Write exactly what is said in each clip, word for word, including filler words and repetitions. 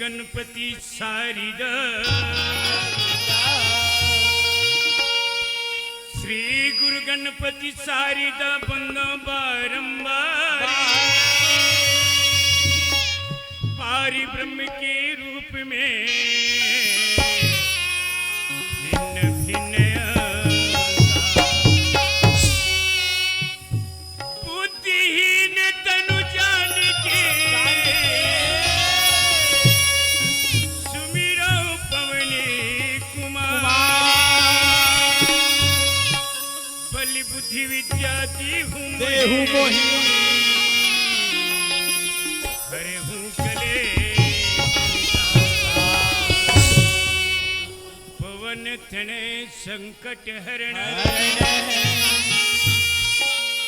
गणपति शारदा, श्री गुरु गणपति शारदा बंदो बारंबार, पारि ब्रह्म के रूप में भिन्न भिन्न अवतार। बुद्धिहीन तनु जान के सुमिरौ पवन कुमार। बल बुद्धि विद्या देहु देहु मोहि। मोहि। हरहु कलेश। पवन तनय संकट हरण।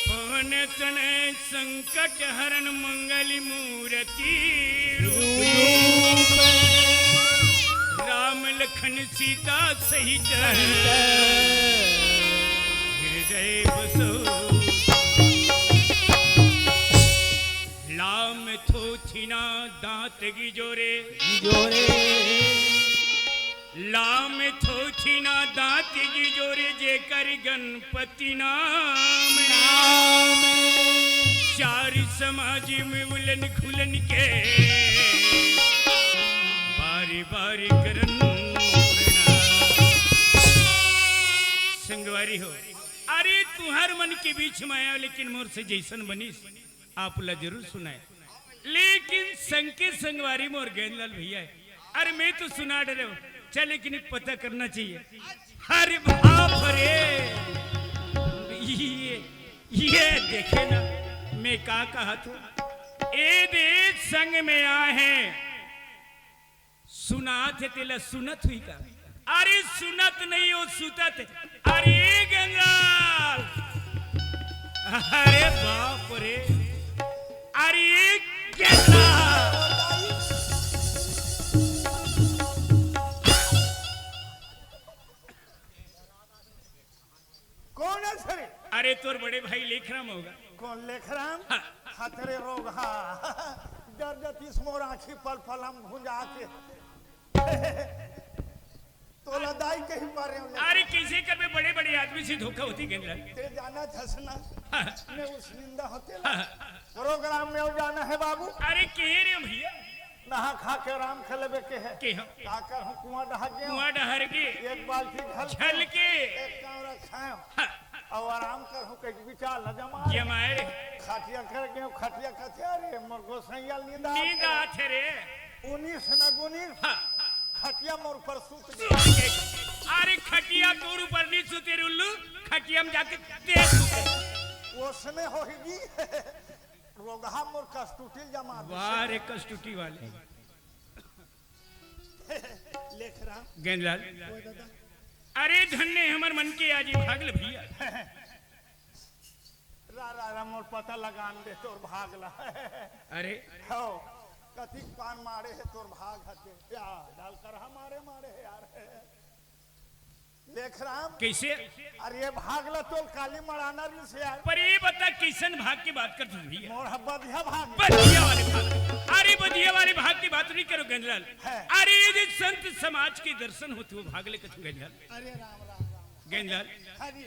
पवन तनय संकट हरण मंगल मूरति रूप। राम लखन सीता सहित हृदय बसो। लाम थोथिना दांत गिजोरे। गिजोरे। लाम थोथिना दांत गिजोरे जेकर गणपति नाम। नाम। चार समाज में उलन खुलन के बारी बारी करन प्रणाम। संगवारी हो, अरे तुहर मन के बीच में आयो, लेकिन मोर से जैसन बनिस, आप ला जरूर सुनाए, लेकिन संग के संगवारी मोर गेंदलाल भैया है। अरे मैं तो सुना डरे हूँ, चल लेकिन एक पता करना चाहिए। अरे बाप रे, ये, ये देखे ना, मैं का कहा तू, ए दे संग में आए हैं, सुनात हे तेला सुनत हुई का? अरे सुनत नहीं हो, सुतत हे। अरे गंगाल, अरे बाप रे, अरे गंगाल। कौन है सर? अरे तोर बड़े भाई लेखराम होगा। कौन लेखराम? हाँ। हतरे रोगहा। डर जतीस मोर आँखी पल पल हम भुंजा के। तोला दाई कही पारे हो। अरे कैसे करबे, बड़े बड़े आदमी से धोखा होती गेंदलाल। ते जाना थस ना। हाँ। मैं उस निंदा होते ला। हाँ। प्रोग्राम में हो जाना है बाबू। अरे कह रहे हो भैया? नहा खा के आराम कर लेबे के है। के हम? का कर हूँ, कुआं डहर गए। कुआं डहर के। एक बाल्टी झल के। झल के। एक कांवरा खाए। हाँ। और आराम कर हूँ, कहीं विचार न जमा। जमाए रे। खटिया कर गए, खटिया कथे, अरे मोर गोसैया नींद आथे। नींद आथे रे। उन्नीस न गुनीस। हाँ। खटिया मोर ऊपर सूत गए। सूत गए। अरे खटिया तोर ऊपर नहीं सूते रे उल्लू, खटिया में जाके ते सूते। उसने होगी। रोगहा मोर कस्तूटी जमा दे। वाह रे कस्तूटी वाले। लेखराम। गेंदलाल। ओए दादा। अरे धन्य हमर मन के आज भाग ल भैया। रा, रा, रा, मोर पता लगान दे तोर भाग ला। अरे। हो, कतिक पान मारे हे तोर भाग हते। या, डाल कर हमारे मारे हे यार। लेखराम। कैसे? अरे ये भाग ला तोल काली मड़ाना रही से यार। पर ये बता किसन भाग की बात करते हो भैया? मोर ह बधिया भाग। बधिया वाले भाग। अरे बधिया वाले भाग की बात नहीं करो गंजलाल। है। अरे ये जो संत समाज के दर्शन होते हो भाग ले कथू गंजलाल। अरे राम, राम, राम। गंजलाल। हाँ जी।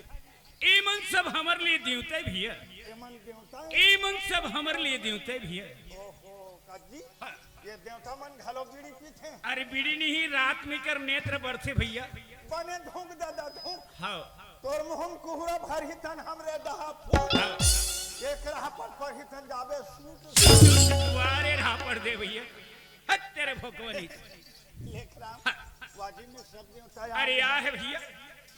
ए मन सब हमर लिए देवता है भैया। ए मन देवता है? ए मन सब हमर लिए देवता है भैया। ओहो, काजी। हाँ। ये देवता मन घलो बीड़ी पीथे? अरे बीड़ी नहीं, रात में कर नेत्र बढ़थे भैया। बने धुंक दादा धुंक। हाँ। तोर मुंह में कुहरा भरही तन हमरे दहा फूट। हाँ। एक राह पर पढ़ी तन जाबे सूट। वारे राह पर दे भैया। हट तेरे भोकवनी। लेखराम, हाँ। वाजी में सब देवता अरे आए। आ है भैया।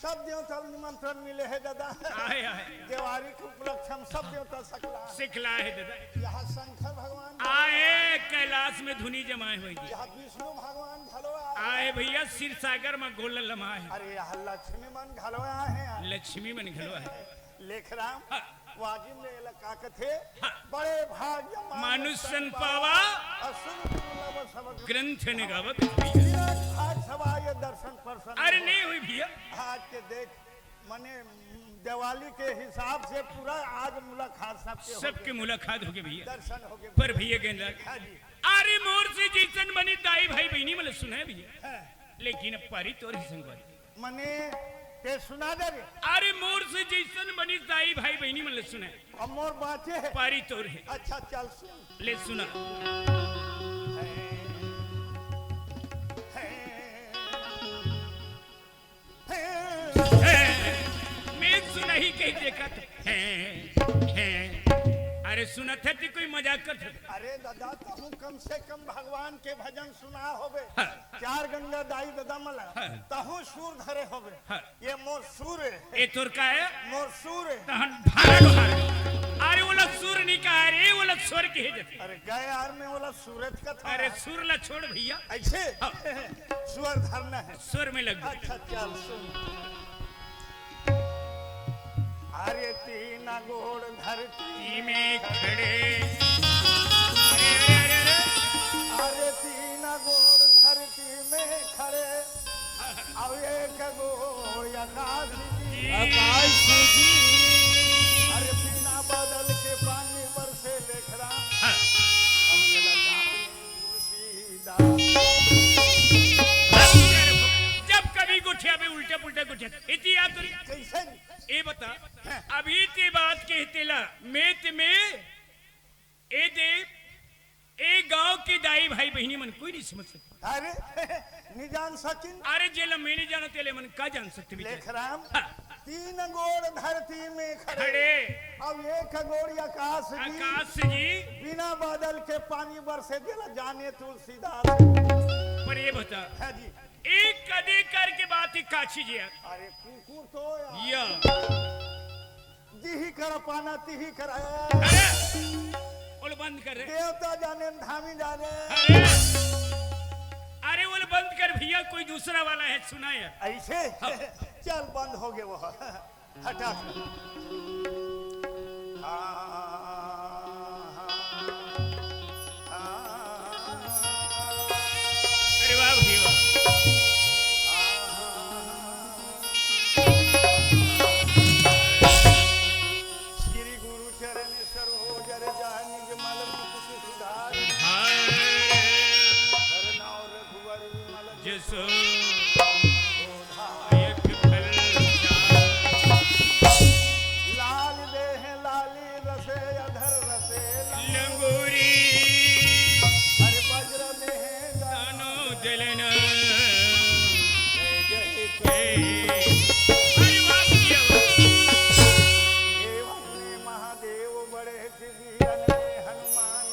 सब देवता निमंत्रण मिले है दादा। आहे, आहे। देवारी के उपलक्ष्य में सब देवता सकला है। सिखला है दादा। यहाँ शंकर भगवान आए कैलाश में धुनी जमाए हुए जी। यहाँ विष्णु भगवान घलो आए। आए भैया, क्षीर सागर में गोल लमाए। अरे यहाँ लक्ष्मी मन घलो आए हैं। लक्ष्मी मन घलो आए। लेखराम, हाँ। वाजिम ने एला का कथे? हाँ। बड़े भाग्य मानुष तन पावा, असुर दुर्लभ सब ग्रंथ न गावत। विराट भाग सभा ये दर्शन परसन अरे हो। नहीं हुई भैया। आज के देख, मने, दिवाली के हिसाब से पूरा आज मुलाकात सबके हो सबके गए। मुलाकात हो गई भैया। दर्शन हो गए। पर भैया गेंदा, हाँ जी। अरे मोर से जैसन बनी दाई भाई बहिनी मन ल सुना है भैया। हाँ। लेकिन अब पारी तोर ही संगवारी। मने ते सुना दे रे। अरे मोर से जैसन बनी दाई भाई बहिनी मन ल सुना है। अब मोर बाँचे है। पारी तोर है। अच्छा चल सुन। ले सुना। है, है। मैं सुनही कही देखत। हैं, हैं। अरे सुनत है ती कोई मजाक करत है। अरे दादा, तहूँ कम से कम भगवान के भजन सुना होबे। हाँ। चार गंगा दाई दादा मला, हाँ। तहूँ सुर धरे होबे। हाँ। ये मोर सुर है। ए तोर का है? मोर सुर है। तहन भाड़ा लोहार। अरे ओला सुर नहीं कहा रे, ओला स्वर कहे जाथे। अरे गए यार, मैं ओला सूरज का था। अरे सुर ला छोड़ भैया। ऐसे? हाँ। स्वर धरना है। स्वर में लग जा। अच्छा, चल सुन। अरे तीन गोड़ धरती में खड़े। अरे, अरे, अरे, अरे। अरे तीन गोड़ धरती में खड़े। अब एक गो आकाश जी। आकाश जी। अरे बिना बादल के पानी बरसे लेखरा। हाँ। अब ये लगा तुलसीदास। जब कभी गोठिया में उल्टा पुल्टा गोठिया, इति याद करी। कैसे? ए बता, हाँ। अभी ते बात कहते ला, मैं ते में ए दे, ए गांव के दाई भाई बहिनी मन कोई नहीं समझ सकता। अरे, नहीं जान सकिन। अरे, जेला मैं नहीं जाना, तेले मन का जान सकते बेचारे? लेखराम, हाँ। तीन गोड़ धरती में खड़े। खड़े। अब एक गोड़ आकाश जी। आकाश जी। बिना बादल के पानी बरसे देला जाने तुलसीदास। पर ये बता। हाँ जी। एक कदे करके बात ही काची जी है। अरे, कुकुर तो यार। या। जिही कर पाना तिही कर। अरे, ओल बंद कर रे। देवता जाने, धामी जाने। अरे, अरे, ओल बंद कर भैया, कोई दूसरा वाला है, सुना यार। ऐसे? हाँ। चल, बंद हो गए वो। हटा। हाँ, हाँ, हाँ। अरे वाह भाई वाह। श्री गुरु चरण सरोज रज निज मल मुकुर सुधार। सुधार। हर नाव रघुवर विमल जसु। जसु। यक फल चार। लाल देह लाली रसे अधर रसे लंगूरी। लंगूरी। हर वज्र में है दानो दलना। जय जय जय। अरे वाह, क्या बात। देवन में महादेव बड़े, त्रिभुवन में हनुमान।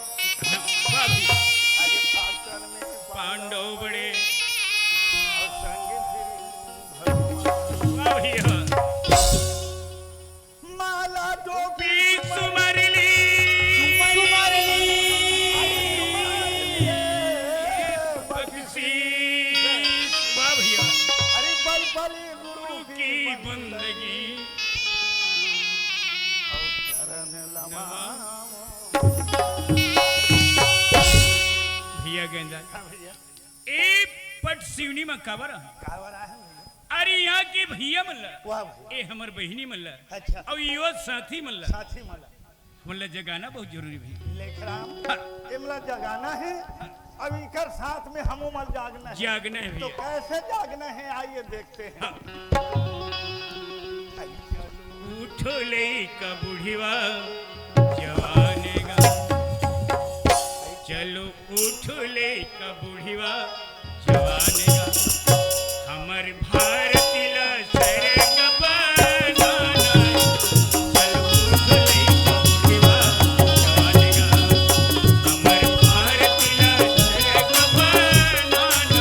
वाह भी। अरे भक्तन में पांडव बड़े। और संग श्री भगवान। वाह भैया। माला टोपी सुमर ली। सुमर ली। बख्शी। वाह भैया। अरे बल बल गुरु की बंदगी। और चरण लमाओ। भैया गेंदा। हाँ भैया। ए पट सिवनी में काबर आ? काबर आ है भैया? अरे यहाँ के भैया मन ला, वाह भैया। ए हमर बहिनी मन ला, अच्छा। अउ यो साथी मन ला, साथी मन ला। हमन ला जगाना बहुत जरूरी भैया। लेखराम, हाँ। एमला जगाना है, अब इकर साथ में हमो मन जागना है। जागना है तो भैया। कैसे जागना है, आइए देखते हैं। हाँ। उठो लइका बुढ़िवा जवान गा, चलो उठो लइका बुढ़िवा जवान गा, हमर भारत ला सरग बनाना। चलो उठो लइका बुढ़िवा जवान गा, हमर भारत ला सरग बनाना।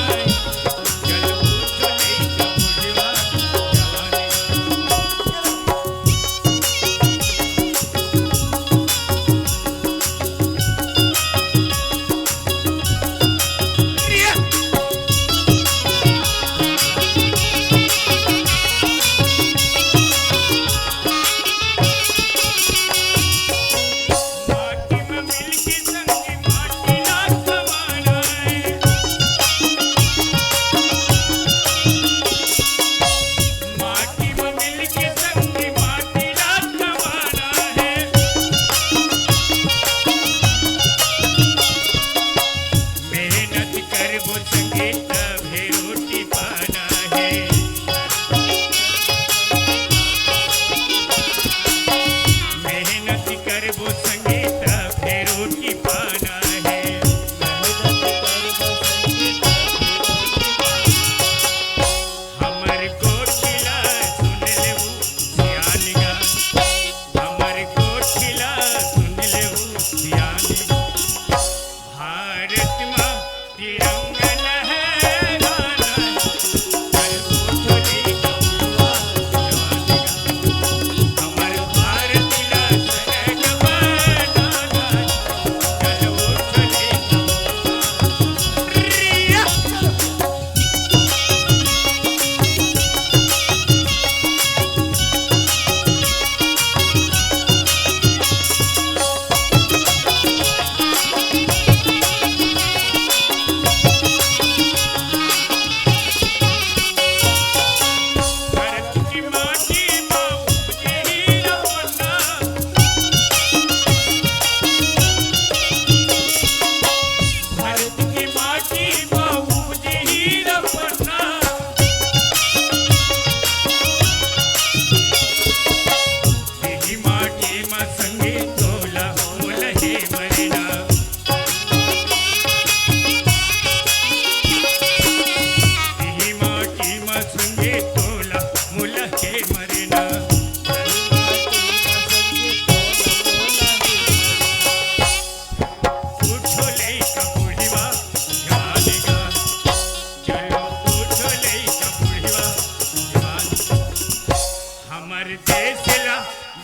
हमर देश ला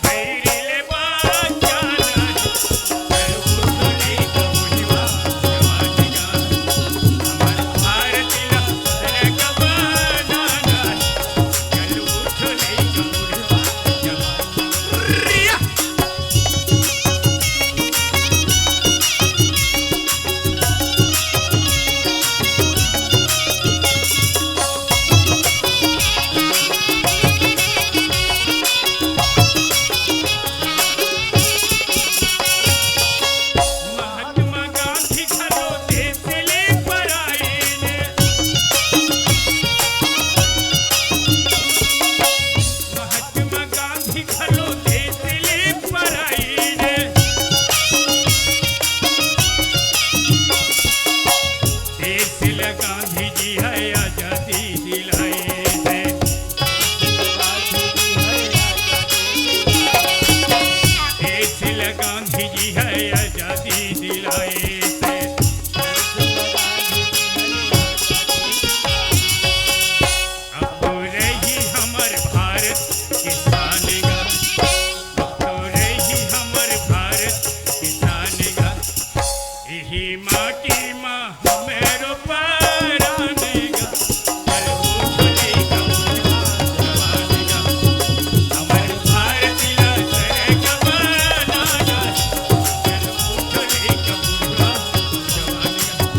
बैरी ले बचाना हे। चल उठ लइका बुढ़वा जवान गा, हमर भारत ला सरग बनाना हे। चल उठ लइका बुढ़वा जवान गा। महात्मा गांधी घलो देश ले पराइन। महात्मा गांधी घलो देश ले पराइन। देश ला गांधी जी हे आजादी दिलाइन। देश ला गांधी जी हे आजादी दिलाइन। अब तो रही हमर भारत के शान गा। अब तो रही हमर भारत के शान गा। इही माटी मा हमरो परान गा। चल उठ लइका बुढ़वा जवान गा, हमर भारत ला सरग बनाना गा। चल उठ लइका बुढ़वा जवान गा।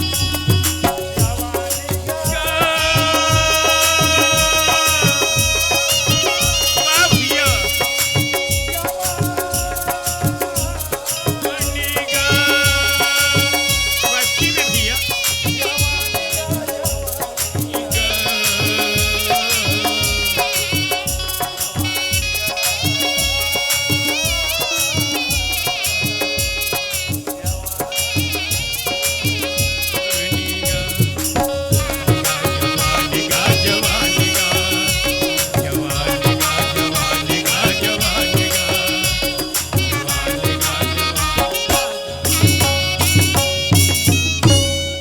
वाह भैया।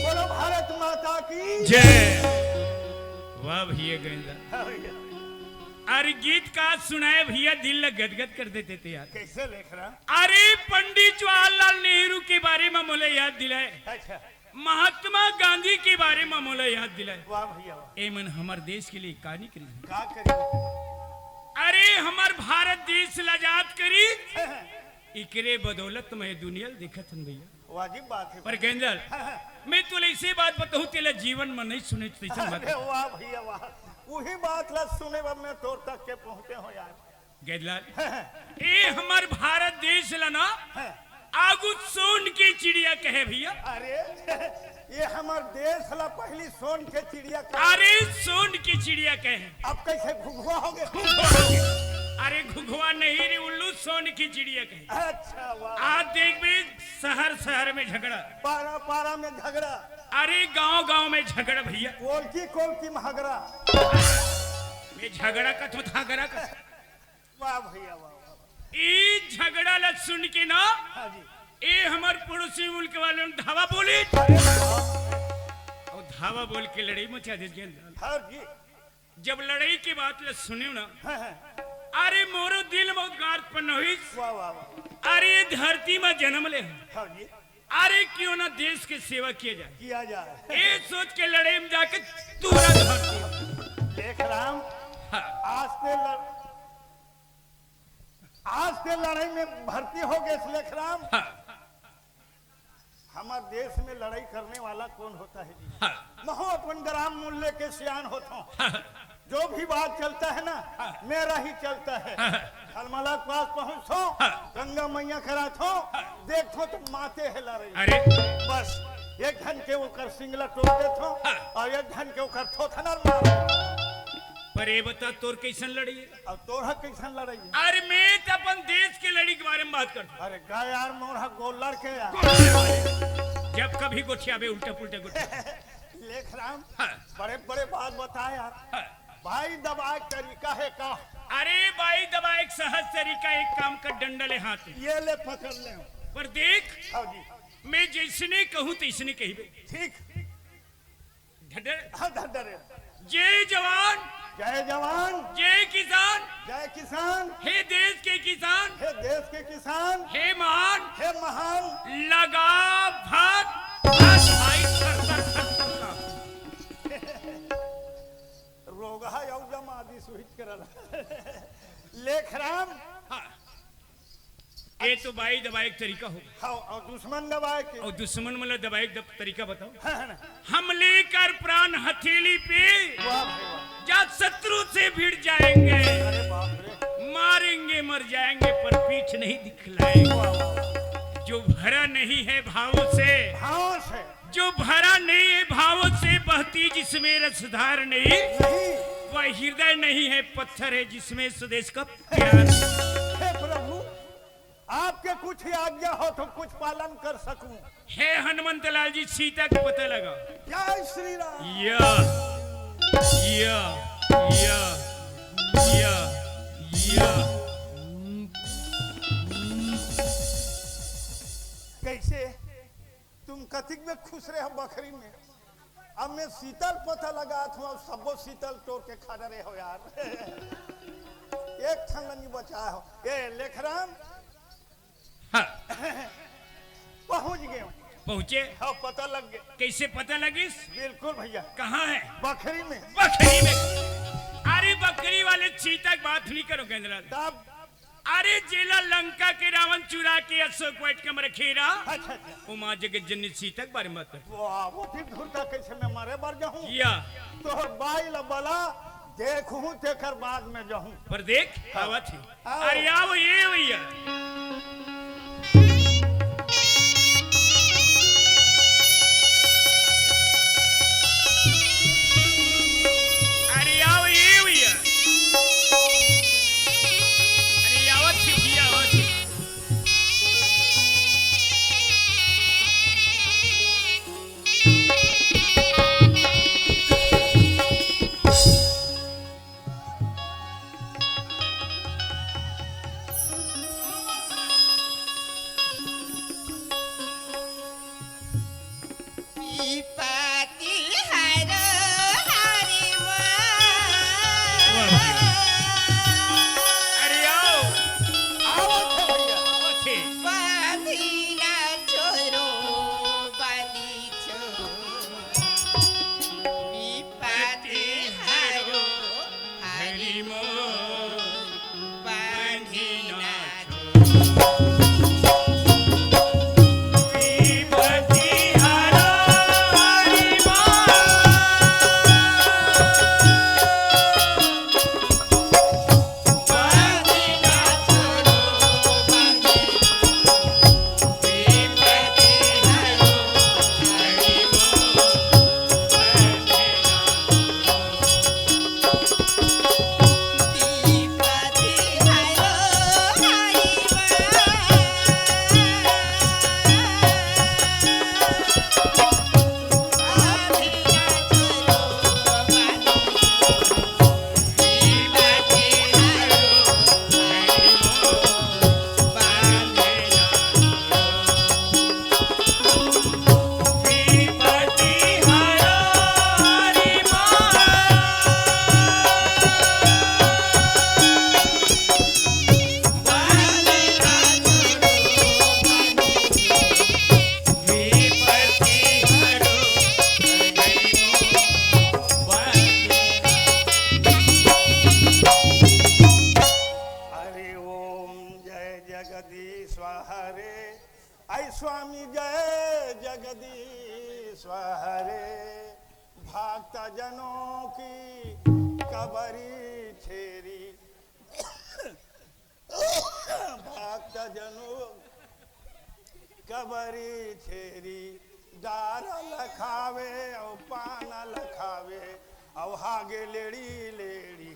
बोलो भारत माता की। जय। वाह भैया गोविंदा। हाँ भैया। अरे गीत का सुनाए भैया, दिल ला गदगद कर देते थे यार। कैसे लेख रहा? अरे पंडित जवाहरलाल नेहरू के बारे में मोला याद दिलाए, अच्छा। महात्मा गांधी के बारे में मोला याद दिलाए। वाह भैया वाह। ए मन हमर देश के लिए का नहीं करी? का करी? अरे हमर भारत देश ला आजाद करी, इकरे बदौलत मैं दुनिया ल देखत हन भैया। वाजिब बात है। पर गेंदल, हाँ, हाँ। मैं तोला ऐसे बात बताऊं, तेला जीवन में नहीं सुने तैसन बात। अरे वाह भैया वाह, वही बात ला सुने बर मैं तोर तक के पहुंचे हो यार। गेंदलाल, हाँ, हाँ। ए हमर भारत देश ला ना, हाँ। आगू सोन के चिड़िया कहे भैया। अरे ये हमर देश ला पहली सोन के चिड़िया कहे। अरे सोन के चिड़िया कहे। अब कैसे घुघुआ हो गए? अरे घुघुआ नहीं रे उल्लू, सोन के चिड़िया कहे। अच्छा वाह। आज देख भी शहर शहर में झगड़ा, पारा पारा में झगड़ा, अरे गांव गांव में झगड़ा भैया। कोलकी कोलकी में हगड़ा। मैं झगड़ा कथों त हगड़ा कथों। वाह भैया वाह, वाह। ई झगड़ा ला सुन के ना, हाँ जी। ए हमर पड़ोसी मुल्क वाले ने धावा बोली। अरे वाह। हवा बोल के लड़ई मचा देस गेंद। हाँ जी। जब लड़ई के बात ल सुनेंव ना, हाँ, हाँ। अरे मोरो दिल म उद्गार उत्पन्न होइस। वाह, वाह, वाह। अरे ये धरती म जन्म ले हँव। हाँ जी। अरे क्यों ना देश के सेवा किया जाए। किया जाए। ये सोच के लड़ई म जाके तुरंत भर्ती हँव। लेखराम, हाँ। आज ते लड़-, आज ते लड़ई म भर्ती हो गेस लेखराम। हाँ। हमर देश म लड़ई करने वाला कोन होता है जी? हाँ। महूँ अपन ग्राम मूल्य के सियान होथों। हाँ। जो भी बात चलता है ना, हाँ। मेरा ही चलता है। हाँ। झलमला के पास पहुँचथों, हाँ। गंगा मैया करा थों, हाँ। देखथों त माते हे लड़ई। अरे। बस, एक झन के ओकर सिंगला टोर देथों, हाँ। अउ एक झन के ओकर थोथना मार। पर ये बता, तोर कइसन लड़ई हे? अब तोर ह कइसन लड़ई हे? अरे, मैं त अपन देश के लड़ई के बारे म बात करथों। अरे, गा यार, मोर ह गोल्लर के यार। गोल्लर वाले। जब कभी गोठियाबे, उल्टा पुल्टा गोठियाबे। लेखराम, हाँ। बड़े बड़े बात बताए यार। हाँ। बाई दबाए के तरीका हे का? अरे, बाई दबाए के सहज तरीका, एक काम कर, डंडा ले हाथ म। ये ले, पकड़ ले। पर देख, हाँ जी। मैं जइसने कहूँ, तइसने कहिबे। ठीक। ढड्डर। हाँ, ढड्डर। जय जवान। जय जवान। जय किसान। जय किसान। हे देश के किसान। हे देश के किसान। हे महान। हे महान। लगा भात। बस भाई, थर, थर, थर, थर, थर। रोगहा अउ जमा दी सुहित करल। लेखराम। हाँ। ये तो बाई दबाई के तरीका हो। हाँ, अउ दुश्मन दबाए के। अउ दुश्मन मन ल दबाई के तरीका बताओ। हाँ, हाँ, ना। हम लेकर प्राण हथेली पे, वाह भाई वाह। जा शत्रु से भिड़ जाएंगे। अरे बाप रे। मारेंगे, मर जाएंगे, पर पीठ नहीं दिखलाएंगे। वाह, वाह, वाह। जो भरा नहीं है भावों से, भावों से। जो भरा नहीं है भावों से, बहती जिसमें रसधार नहीं, नहीं। वह हृदय नहीं है, पत्थर है जिसमें स्वदेश का प्यार। हे प्रभु, आपके कुछ ही आज्ञा हो तो कुछ पालन कर सकूं। हे हनुमंत लाल जी, सीता के पता लगा। जय श्री राम। या, या, या, या, या। कैसे? तुम कतिक में खुश रहे हो बखरी में, अब मैं सीता ल पता लगात हूँ, अब सबो सीता ल टोर के खा डरे हो यार। एक ठन ल नहीं बचाए हो। ए लेखराम। हाँ। पहुंच गए हो। पहुंचे? हाँ, पता लग गए। कैसे पता लगिस? बिल्कुल भैया। कहाँ है? बखरी में। बखरी में। अरे बखरी वाले सीता के बात नहीं करो गेंदलाल। तब अरे जेला लंका के रावण चुरा के अशोक वाटिका में रखे रहा, अच्छा, अच्छा। वो माँ जगत जननी सीता के बारे में बात करता। वाह, वो फिर धुरता कैसे मैं मरे बर जाहूँ? या। तोहर बाई ला बला, देखहूँ तेकर बाद में जाहूँ। पर देख, हाँ। आवत ही। आओ। अरे आओ ये भैया। अरे आओ ये भैया। अरे आवत ही भैया, आवत ही। विपत्ति हरो हरि मोर। वाह, वाह। अरे आओ। आओ थे भैया। आओ थे। बांधी ना छोरो, बांधी छोरो। विपत्ति हरो हरि मोर, बांधी ना स्वहरे भक्त जनों की कबरी छेरी, भक्त जनों कबरी छेरी, डार लखावे और पान लखावे और हागे लेड़ी लेड़ी।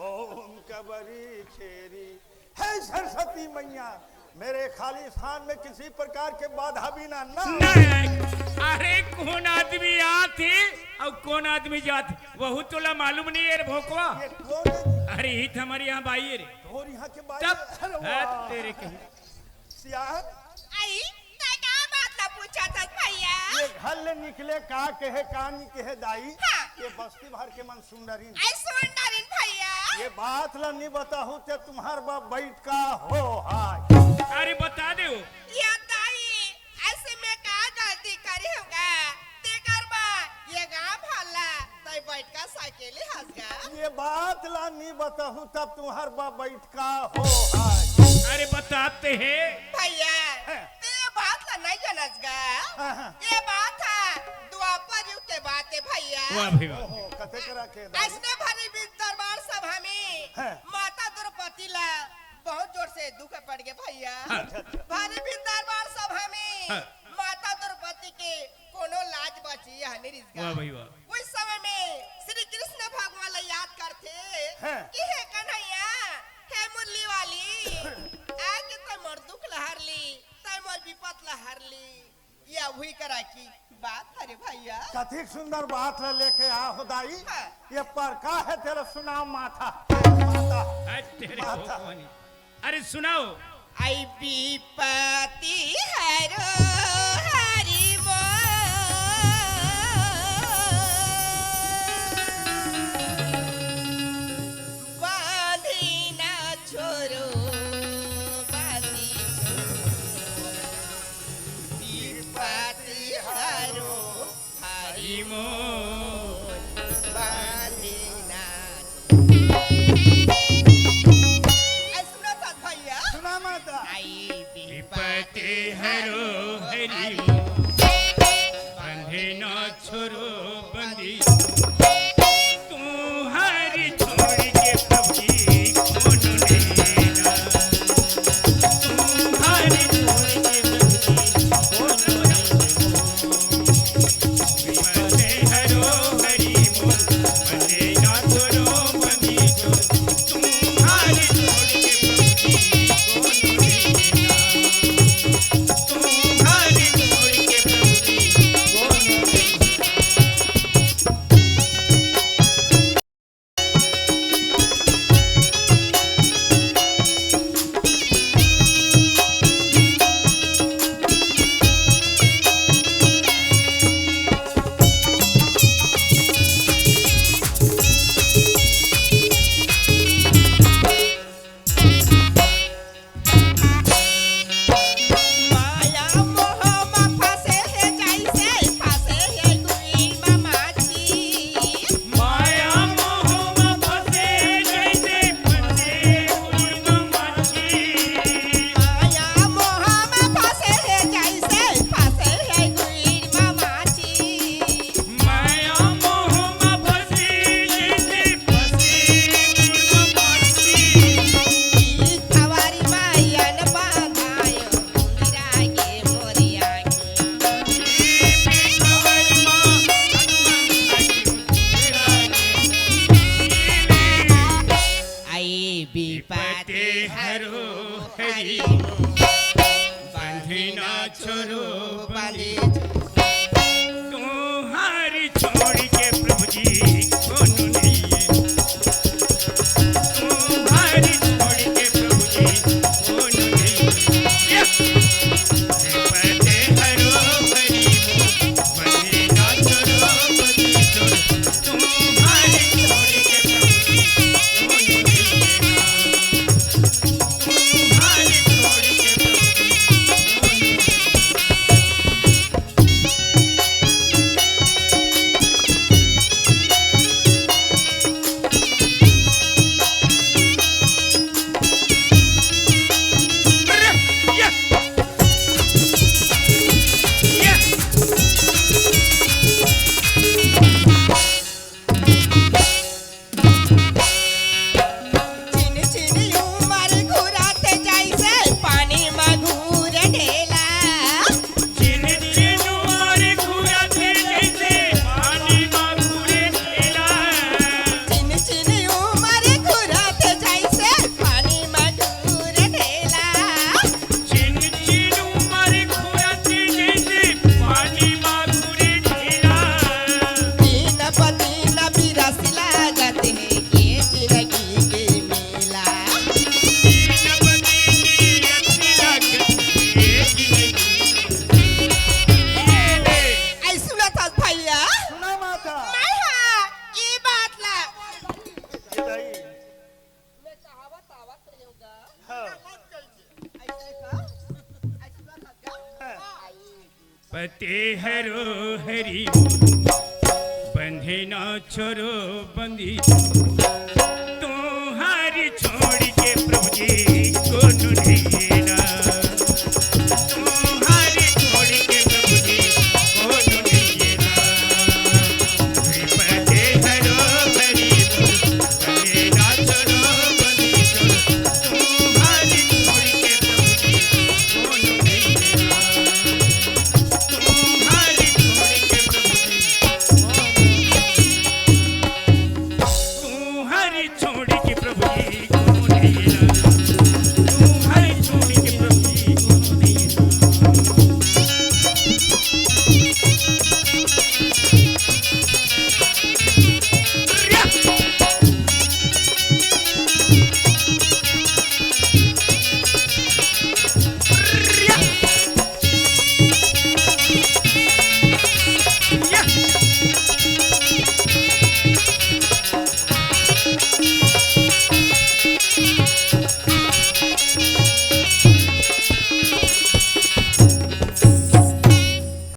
ओम कबरी छेरी। हे सरस्वती मैया, मेरे खालिस्तान में किसी प्रकार के बाधा बिना ना। नहीं, अरे कौन आदमी आत हे और कौन आदमी जात हे, वहू तोला मालूम नहीं हे रे भोकवा। ये कौन हे? अरे ये तो हमर यहाँ बाई हे रे। और यहाँ के बाई? तब अरे हद वाह। तेरे कहीं। सियान। आई, तैं का बात ला पूछत हस भैया? ये घर ले निकले का कहे, का नहीं कहे दाई? हाँ। ये बस्ती भर के मन सुन डरिन। आई सुन डरिन भैया। ये बात ला नहीं बताहू ते तुम्हार बाप बैठ का हो हाय। अरे बता दे वो। या दाई, ऐसे मैं का गलती करे हँव गा? तेकर बर ये गाँव भर ला तैं बैठ का साइकिल हँस गा। ये बात ला नहीं बताहू तब तुम्हार बाप बैठ का हो हाय। अरे बताते हैं। भैया, हैं। तैं ये बात ला नहीं जानस गा। हाँ, हाँ। ये बात हे द्वापर युग के बात हे भैया। वाह भाई वाह। ओहो, कते करा के दाई। ऐसने भारी बीच दरबार सभा में हैं। माता द्रौपदी ला बहुत जोर से दुख पड़ गे भैया। हाँ। अच्छा, अच्छा। भारी बीच दरबार सभा में हाँ। माता द्रौपदी के कोनो लाज बाची या नहीं रिस गा। वाह भाई वाह। उस समय में श्री कृष्ण भगवान ला याद करथे हाँ। कि हे कन्हैया, हे मुरली वाली, आके तैं मोर दुख ला हर ली, तैं मोर विपत ला हर ली। या वही करा की बात हरे भैया। कतिक सुंदर बात ला लेके आ हो दाई। हाँ। ये पर का हे तेरा सुनाव माथा। माथा। हट तेरे माथा। भगवान। अरे सुनाओ। आई विपत्ति हरो हरि मोर, बांधी ना छोरो बांधी। विपत्ति हरो हरि मोर, बांधी ना। ऐ सुना था भैया। सुना माता। आई विपत्ति हरो हरि मोर, बांधी ना छोरो बंदी, तुम्हारी छोड़ के प्रभु जी कौन लेना? तुम्हारी छोड़ के प्रभु जी कौन लेना? विपत्ति हरो हरि मोर, बंदे ना छोड़ो बंदी छोड़। तुम्हारी छोड़ के प्रभु जी कौन लेना? तुम्हारी छोड़ के प्रभु जी कौन लेना? तेहरो हरि बंधे ना छोरो बंदी तुम्हारी छोड़ के प्रभु जी।